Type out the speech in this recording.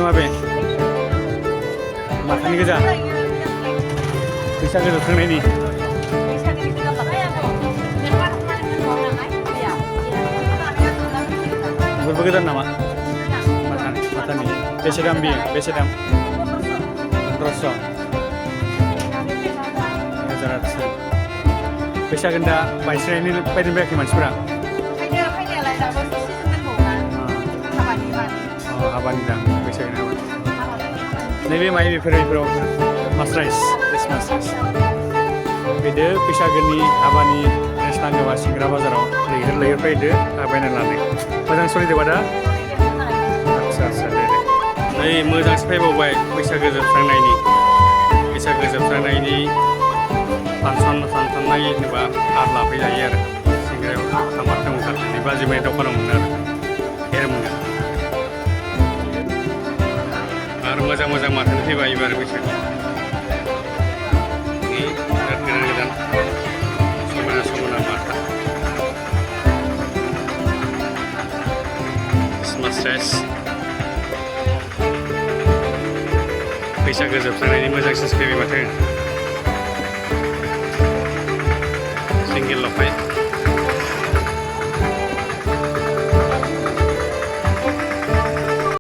माबे माथानि गोजा बैसागो जोबखांनायनि बेफोरबो गोदान नामा माथानि बेसे दाम बियो बेसे दाम 1500 1000 बैसागो दा बायस्रायनो बायदि बायाखै मानसिफोरा हाबानि दां बैसागोनि हाबानि नैबे माइ बेफोराव मास्राइस मास्राइस फैदो बैसागोनि हाबानि ड्रेस नांगौबा सिंग्रा बाजाराव लैहोर फैदो बायना लादो मोजां सोलिदोंबा दा आदसा दे नै मोजांसो फैबावबाय बैसागो जोबस्रांनायनि फांसन नायो होनोबा कार लाफैजायो आरो सिंग्रायाव थांबाथाय ओंखारनानै बाजिबाय दखानाव मोनो आरो हेर मोनो आरो मोजां माथानि फैबाय एबार बैसागो गोदान समायना माथा मास्राइस बैसागो जोबस्रांनायनि मोजांसिन फैबाय माथो सिंगेल लफाय